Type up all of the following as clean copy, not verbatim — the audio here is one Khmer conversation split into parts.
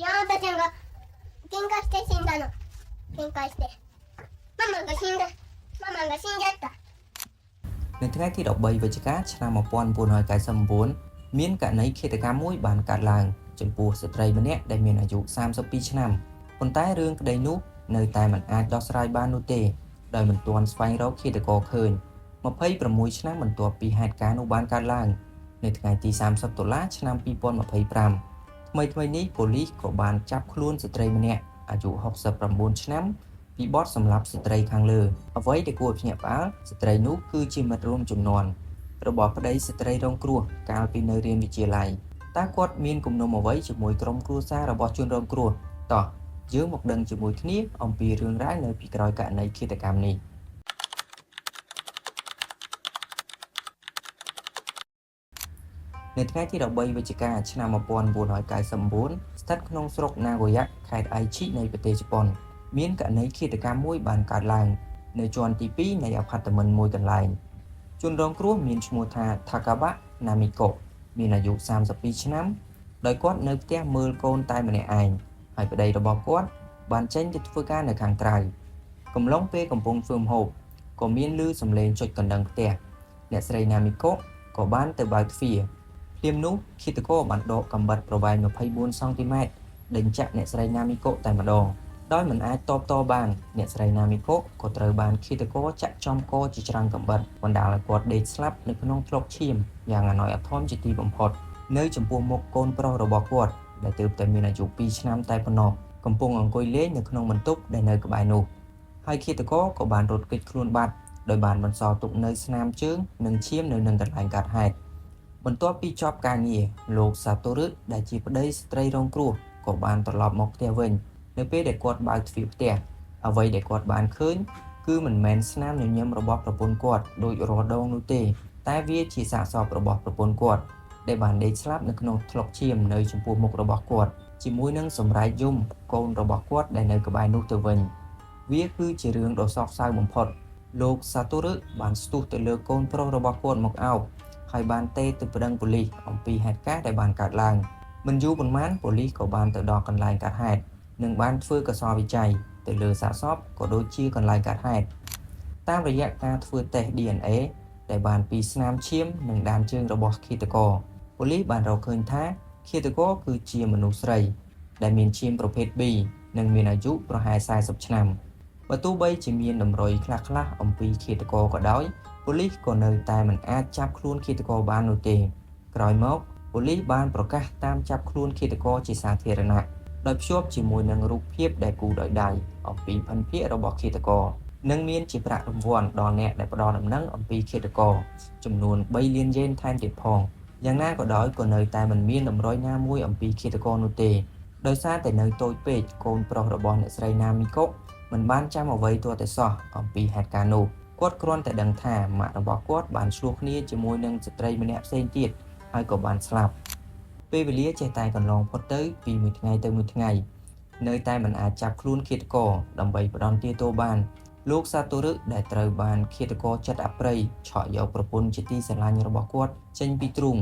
山田ちゃんが喧嘩して死んだの。喧嘩して。ママが死んだ。ママが死んじゃった。 នៅថ្ងៃទី13វិច្ឆិកាឆ្នាំ1999មានករណីឃាតកម្មមួយបានកើតឡើងចំពោះស្ត្រីម្នាក់ដែលមានអាយុ32ឆ្នាំប៉ុន្តែរឿងក្តីនោះនៅតែមិនអាចដោះស្រាយបាននោះទេដោយមិនទាន់ស្វែងរកឃាតករឃើញ26ឆ្នាំបន្ទាប់ពីហេតុការណ៍នោះបានកើតឡើងនៅថ្ងៃទី30តុលាឆ្នាំ2025ថ្មីថ្មីនេះប៉ូលីសក៏បានចាប់ខ្លួនស្ត្រីម្នាក់អាយុ69ឆ្នាំពីបទសម្លាប់ស្ត្រីខាងលើអ្វីដែលគួរឲ្យភ្ញាក់ផ្អើលស្ត្រីនោះគឺជាមិត្តរួមជំនាន់របស់ប្តីស្ត្រីរងគ្រោះកាលពីនៅរៀនវិទ្យាល័យតើគាត់មានគំនុំអ្វីជាមួយក្រុមគ្រួសាររបស់ជនរងគ្រោះតោះយើងមកដឹងជាមួយគ្នាអំពីរឿងរ៉ាវនៅពីក្រោយករណីឃាតកម្មនេះ នៅថ្ងៃទី13វិច្ឆិកាឆ្នាំ1999ស្ថិតក្នុងស្រុកណាហ្គូយ៉ាខេត្តអៃឈិនៃប្រទេសជប៉ុនមានករណីឃាតកម្មមួយបានកើតឡើងនៅជាន់ទី2នៃអាផាតមិនមួយកន្លែងជនរងគ្រោះមានឈ្មោះថា Takaba Namiko មានអាយុ32ឆ្នាំដោយគាត់នៅផ្ទះមើលកូនតែម្នាក់ឯងហើយប្តីរបស់គាត់បានចេញទៅធ្វើការនៅខាងក្រៅកំឡុងពេលកំពុងធ្វើម្ហូបក៏មានឮសំឡេងចុចកណ្ដឹងផ្ទះអ្នកស្រី Namiko ក៏បានទៅបើកទ្វារ ភ្លាមនោះឃាតករបានដកកាំបិតប្រវែង24សង់ទីម៉ែត្រដេញចាក់អ្នកស្រីណាមីកូតែម្ដងដោយមិនអាចតបតបានអ្នកស្រីណាមីកូក៏ត្រូវបានឃាតករចាក់ចំកជាច្រើនកាំបិតបណ្ដាលឲ្យគាត់ដេកស្លាប់នៅក្នុងថ្លុកឈាមយ៉ាងអាណោចអាធមជាទីបំផុតនៅចំពោះមុខកូនប្រុសរបស់គាត់ដែលទើបតែមានអាយុ2ឆ្នាំតែប៉ុណ្ណោះកំពុងអង្គុយលេងនៅក្នុងបន្ទប់ដែលនៅក្បែរនោះហើយឃាតករក៏បានរត់គេចខ្លួនបាត់ដោយបានបន្សល់ទុកនៅស្នាមជើងនិងឈាមនៅនឹងកន្លែងកើតហេតុ បន្ទាប់ពីចប់ការងារលោកសាតូរុដែលជាប្តីស្ត្រីរងគ្រោះក៏បានត្រឡប់មកផ្ទះវិញនៅពេលដែលគាត់បើកទ្វារផ្ទះអ្វីដែលគាត់បានឃើញគឺមិនមែនស្នាមញញឹមរបស់ប្រពន្ធគាត់ដោយរាល់ដងនោះទេតែវាជាសាកសពរបស់ប្រពន្ធគាត់ដែលបានដេកស្លាប់នៅក្នុងថ្លុកឈាមនៅចំពោះមុខរបស់គាត់ជាមួយនឹងសម្រែកយំកូនរបស់គាត់ដែលនៅក្បែរនោះទៅវិញវាគឺជារឿងដ៏សោកសៅបំផុតលោកសាតូរុបានស្ទុះទៅលើកូនប្រុសរបស់គាត់មកអោប ហើយបានទេទៅប្តឹងប៉ូលីសអំពីហេតុការណ៍ដែលបានកើតឡើងមិនយូរប៉ុន្មានប៉ូលីសក៏បានទៅដល់កន្លែងកើតហេតុនិងបានធ្វើកសលវិច័យទៅលើសាកសពក៏ដូចជាកន្លែងកើតហេតុតាមរយៈការធ្វើតេស្ត DNA ដែលបានពីស្នាមឈាមនិងដានជើងរបស់ឃាតករប៉ូលីសបានរកឃើញថាឃាតករគឺជាមនុស្សស្រីដែលមានឈាមប្រភេទ B និងមានអាយុប្រហែល40ឆ្នាំបើទោះបីជាមានតម្រុយខ្លះៗអំពីឃាតករក៏ដោយ ប៉ូលីសក៏នៅតែមិនអាចចាប់ខ្លួនឃាតករបាននោះទេក្រោយមកប៉ូលីសបានប្រកាសតាមចាប់ខ្លួនឃាតករជាសាធារណៈដោយភ្ជាប់ជាមួយនឹងរូបភាពដែលគូរដោយដៃអំពីភិនភាគរបស់ឃាតករនិងមានជាប្រាក់រង្វាន់ដល់អ្នកដែលផ្ដល់ដំណឹងអំពីឃាតករចំនួន3លានយេនថែមទៀតផងយ៉ាងណាក៏ដោយក៏នៅតែមិនមានតម្រុយណាមួយអំពីឃាតករនោះទេដោយសារតែនៅតូចពេកកូនប្រុសរបស់អ្នកស្រីណាមីកុមិនបានចាំអ្វីទាល់តែសោះអំពីហេតុការណ៍នោះ គាត់គ្រាន់តែដឹងថាម៉ាក់របស់គាត់បានឆ្លោះគ្នាជាមួយនឹងស្ត្រីម្នាក់ផ្សេងទៀតហើយក៏បានស្លាប់ពេលវេលាចេះតែកន្លងផុតទៅពីមួយថ្ងៃទៅមួយថ្ងៃនៅតែមិនអាចចាប់ខ្លួនឃាតករដើម្បីផ្ដន្ទាទោសបានលោកសាតូរុដែលត្រូវបានឃាតករចិត្តអប្រិយឆក់យកប្រពន្ធជាទីស្រឡាញ់របស់គាត់ចេញពីទ្រូង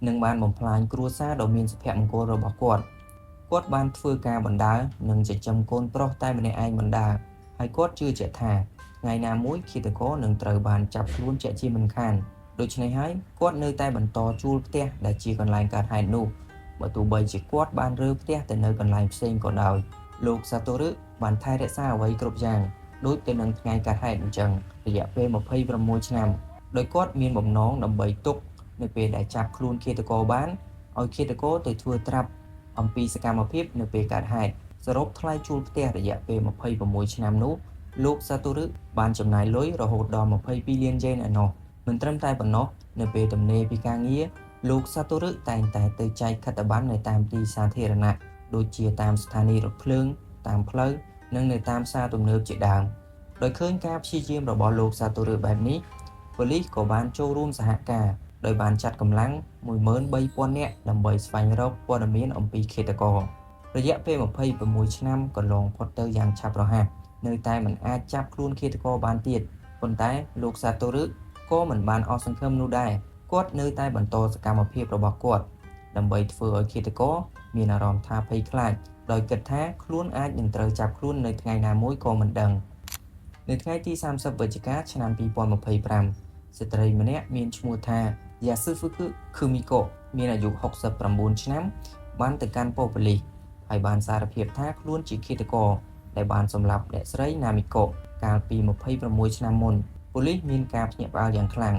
និងបានបំផ្លាញគ្រួសារដ៏មានសុភមង្គលរបស់គាត់គាត់បានធ្វើការបណ្ដើរនិងចិញ្ចឹមកូនប្រុសតែម្នាក់ឯងបណ្ដើរហើយគាត់ជឿជាក់ថា ថ្ងៃណាមួយឃាតករនឹងត្រូវបានចាប់ខ្លួនជាក់ជាមិនខានដូច្នេះហើយគាត់នៅតែបន្តជួលផ្ទះដែលជាកន្លែងកើតហេតុនោះបើទោះបីជាគាត់បានរើផ្ទះទៅនៅកន្លែងផ្សេងក៏ដោយលោកសាតូរុបានថែរក្សាអ្វីគ្រប់យ៉ាងដូចទៅនឹងថ្ងៃកើតហេតុអញ្ចឹងរយៈពេល26ឆ្នាំដោយគាត់មានបំណងដើម្បីទុកនៅពេលដែលចាប់ខ្លួនឃាតករបានឲ្យឃាតករទៅធ្វើត្រាប់អំពីសកម្មភាពនៅពេលកើតហេតុសរុបថ្លៃជួលផ្ទះរយៈពេល26ឆ្នាំនោះ លោកសាតូរុបានចំណាយលុយរហូតដល់22លានយេនឯណោះមិនត្រឹមតែប៉ុណ្ណោះនៅពេលទំនេរពីការងារលោកសាតូរុតែងតែទៅចែកខិត្តប័ណ្ណនៅតាមទីសាធារណៈដូចជាតាមស្ថានីយ៍រថភ្លើងតាមផ្លូវនិងនៅតាមផ្សារទំនើបជាដើមដោយឃើញការព្យាយាមរបស់លោកសាតូរុបែបនេះប៉ូលីសក៏បានចូលរួមសហការដោយបានចាត់កម្លាំង13000នាក់ដើម្បីស្វែងរកព័ត៌មានអំពីឃាតកររយៈពេល26ឆ្នាំកន្លងផុតទៅយ៉ាងឆាប់រហ័ស នៅតែមិនអាចចាប់ខ្លួនឃាតករបានទៀតប៉ុន្តែលោកសាតូរុក៏មិនបានអស់សង្ឃឹមនោះដែរគាត់នៅតែបន្តសកម្មភាពរបស់គាត់ ដើម្បីធ្វើឲ្យឃាតករមានអារម្មណ៍ថាភ័យខ្លាចដោយគិតថាខ្លួនអាចនឹងត្រូវចាប់ខ្លួននៅថ្ងៃណាមួយក៏មិនដឹងនៅថ្ងៃទី30វិច្ឆិកាឆ្នាំ2025ស្ត្រីម្នាក់មានឈ្មោះថា Yasufuku Kumiko មានអាយុ69ឆ្នាំបានទៅកាន់ប៉ុស្តិ៍ប៉ូលីសហើយបានសារភាពថាខ្លួនជាឃាតករដែលបានសម្លាប់អ្នកស្រី Namiko កាលពី26ឆ្នាំមុនប៉ូលីសមានការភ្ញាក់ផ្អើលយ៉ាងខ្លាំង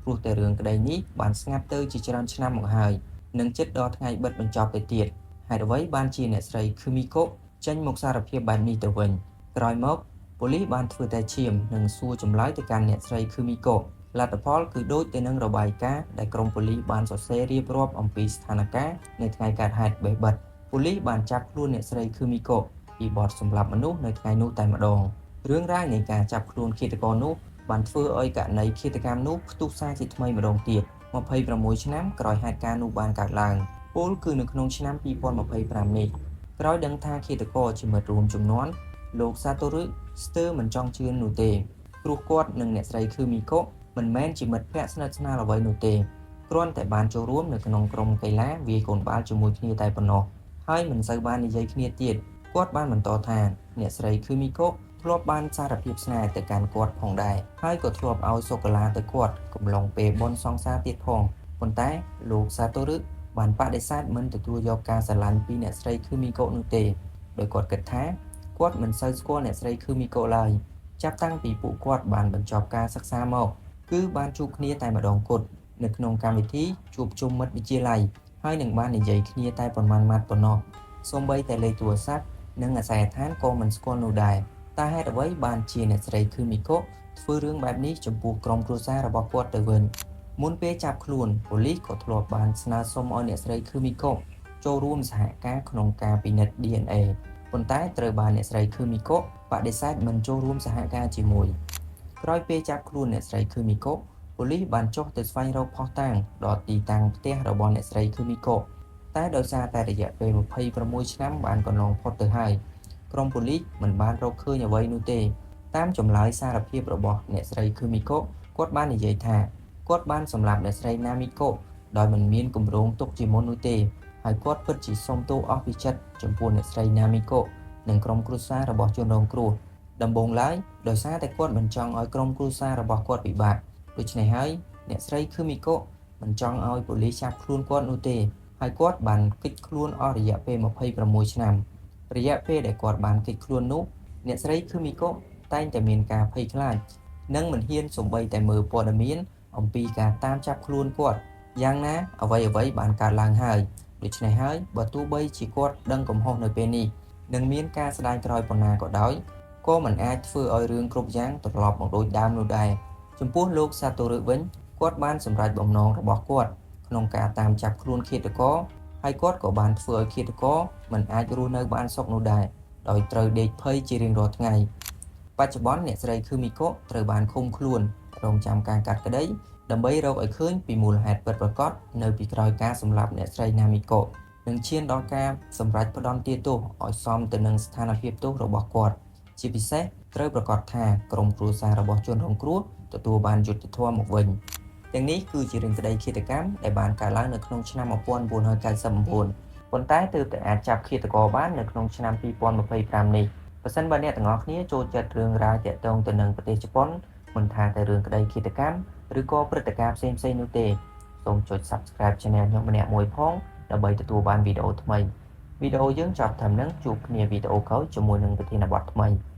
ព្រោះតែរឿងក្តីនេះបានស្ងាត់ទៅជាច្រើនឆ្នាំមកហើយនិងជិតដល់ថ្ងៃបិទបញ្ចប់ទៅទៀតហេតុអ្វីបានជាអ្នកស្រី Kumiko ចេញមកសារភាពបែបនេះទៅវិញក្រោយមកប៉ូលីសបានធ្វើតេស្តឈាមនិងសួរចម្លើយទៅកាន់អ្នកស្រី Kumiko លទ្ធផលគឺដូចទៅនឹងរបាយការណ៍ដែលក្រុមប៉ូលីសបានសរសេររៀបរាប់អំពីស្ថានភាពនៅថ្ងៃកើតហេតុបេះបិទប៉ូលីសបានចាប់ខ្លួនអ្នកស្រី Kumiko ពីបទសម្លាប់មនុស្សនៅថ្ងៃនោះតែម្ដងរឿងរ៉ាវនៃការចាប់ខ្លួនឃាតករនោះបានធ្វើឲ្យករណីឃាតកម្មនោះផ្ទុះសារជាថ្មីម្ដងទៀត26ឆ្នាំក្រោយហេតុការណ៍នោះបានកើតឡើងពោលគឺនៅក្នុងឆ្នាំ2025នេះក្រោយដឹងថាឃាតករជាមិត្តរួមជំនាន់លោកសាតូរុស្ទើរមិនចង់ជឿនោះទេព្រោះគាត់និងអ្នកស្រីឃឺមីកូមិនមែនជាមិត្តភក្តិស្និទ្ធស្នាលអ្វីនោះទេគ្រាន់តែបានចូលរួមនៅក្នុងក្រុមកីឡាវាយកូនបាល់ជាមួយគ្នាតែប៉ុណ្ណោះហើយមិនសូវបាននិយាយគ្នាទៀតគាត់បានបន្តថាអ្នកស្រីឃឺមីកូធ្លាប់បានសារភាពស្នេហ៍ទៅកាន់គាត់ផងដែរហើយក៏ធ្លាប់ឲ្យសូកូឡាទៅគាត់កំឡុងពេលបុណ្យសង្សារទៀតផងប៉ុន្តែលោកសាតូរុបានបដិសេធមិនទទួលយកការស្រឡាញ់ពីអ្នកស្រីឃឺមីកូនោះទេដោយគាត់គិតថាគាត់មិនសូវស្គាល់អ្នកស្រីឃឺមីកូឡើយចាប់តាំងពីពួកគាត់បានបញ្ចប់ការសិក្សាមកគឺបានជួបគ្នាតែម្ដងគត់នៅក្នុងកម្មវិធីជួបជុំមិត្តវិទ្យាល័យហើយនឹងបាននិយាយគ្នាតែប៉ុន្មានម៉ាត់ប៉ុណ្ណោះសូម្បីតែលេខទូរស័ព្ទនិងអាសយដ្ឋានក៏មិនស្គាល់នោះដែរតើហេតុអ្វីបានជាអ្នកស្រីឃឺមីកូធ្វើរឿងបែបនេះចំពោះក្រុមគ្រួសាររបស់គាត់ទៅវិញមុនពេលចាប់ខ្លួនប៉ូលីសក៏ធ្លាប់បានស្នើសុំឲ្យអ្នកស្រីឃឺមីកូចូលរួមសហការក្នុងការពិនិត្យ DNA ប៉ុន្តែត្រូវបានអ្នកស្រីឃឺមីកូបដិសេធមិនចូលរួមសហការជាមួយក្រោយពេលចាប់ខ្លួនអ្នកស្រីឃឺមីកូប៉ូលីសបានចុះទៅស្វែងរកភស្តុតាងដល់ទីតាំងផ្ទះរបស់អ្នកស្រីឃឺមីកូតែដោយសារតែរយៈពេល26ឆ្នាំបានកន្លងផុតទៅហើយក្រុមប៉ូលីសមិនបានរកឃើញអ្វីនោះទេតាមចម្លើយសារភាពរបស់អ្នកស្រីឃឺមីកូគាត់បាននិយាយថាគាត់បានសម្លាប់អ្នកស្រីណាមីកូដោយមិនមានគម្រោងទុកជាមុននោះទេហើយគាត់ពិតជាសុំទោសអស់ពីចិត្តចំពោះអ្នកស្រីណាមីកូនិងក្រុមគ្រួសាររបស់ជនរងគ្រោះដំបូងឡើយដោយសារតែគាត់មិនចង់ឲ្យក្រុមគ្រួសាររបស់គាត់ពិបាកដូច្នេះហើយអ្នកស្រីឃឺមីកូមិនចង់ឲ្យប៉ូលីសចាប់ខ្លួនគាត់នោះទេហើយគាត់បានគេចខ្លួនអស់រយៈពេល26ឆ្នាំរយៈពេលដែលគាត់បានគេចខ្លួននោះអ្នកស្រីឃឺមីកូតែងតែមានការភ័យខ្លាចនិងមិនហ៊ានសូម្បីតែមើលព័ត៌មានអំពីការតាមចាប់ខ្លួនគាត់យ៉ាងណាអ្វីអ្វីបានកើតឡើងហើយដូច្នេះហើយបើទោះបីជាគាត់ដឹងកំហុសនៅពេលនេះនិងមានការស្ដាយក្រោយប៉ុណ្ណាក៏ដោយក៏មិនអាចធ្វើឲ្យរឿងគ្រប់យ៉ាងត្រឡប់មកដូចដើមនោះដែរចំពោះលោកសាតូរុវិញគាត់បានសម្រេចបំណងរបស់គាត់ក្នុងការតាមចាប់ខ្លួនឃាតករហើយគាត់ក៏បានធ្វើឲ្យឃាតករមិនអាចរស់នៅបានសុខនោះដែរដោយត្រូវដេកភ័យជារៀងរាល់ថ្ងៃបច្ចុប្បន្នអ្នកស្រីឃឺមីកូត្រូវបានឃុំខ្លួនរងចាំការកាត់ក្តីដើម្បីរកឲ្យឃើញពីមូលហេតុពិតប្រាកដនៅពីក្រោយការសម្លាប់អ្នកស្រីណាមីកូនិងឈានដល់ការសម្រេចផ្តន្ទាទោសឲ្យសមទៅនឹងស្ថានភាពទោសរបស់គាត់ជាពិសេសត្រូវប្រាកដថាក្រុមគ្រួសាររបស់ជនរងគ្រោះទទួលបានយុត្តិធម៌មកវិញទាំងនេះគឺជារឿងក្តីឃាតកម្មដែលបានកើតឡើងនៅក្នុងឆ្នាំ1999ប៉ុន្តែទើបតែអាចចាប់ឃាតករបាននៅក្នុងឆ្នាំ2025នេះប្រសិនបើអ្នកទាំងអស់គ្នាចូលចិត្តរឿងរ៉ាវទាក់ទងទៅនឹងប្រទេសជប៉ុនមិនថាតែរឿងក្តីឃាតកម្មឬក៏ព្រឹត្តិការណ៍ផ្សេងៗនោះទេសូមចុច Subscribe Channel ខ្ញុំម្នាក់មួយផងដើម្បីទទួលបានវីដេអូថ្មីវីដេអូយើងចប់ត្រឹមហ្នឹងជួបគ្នាវីដេអូក្រោយជាមួយនឹងប្រធានបទថ្មី។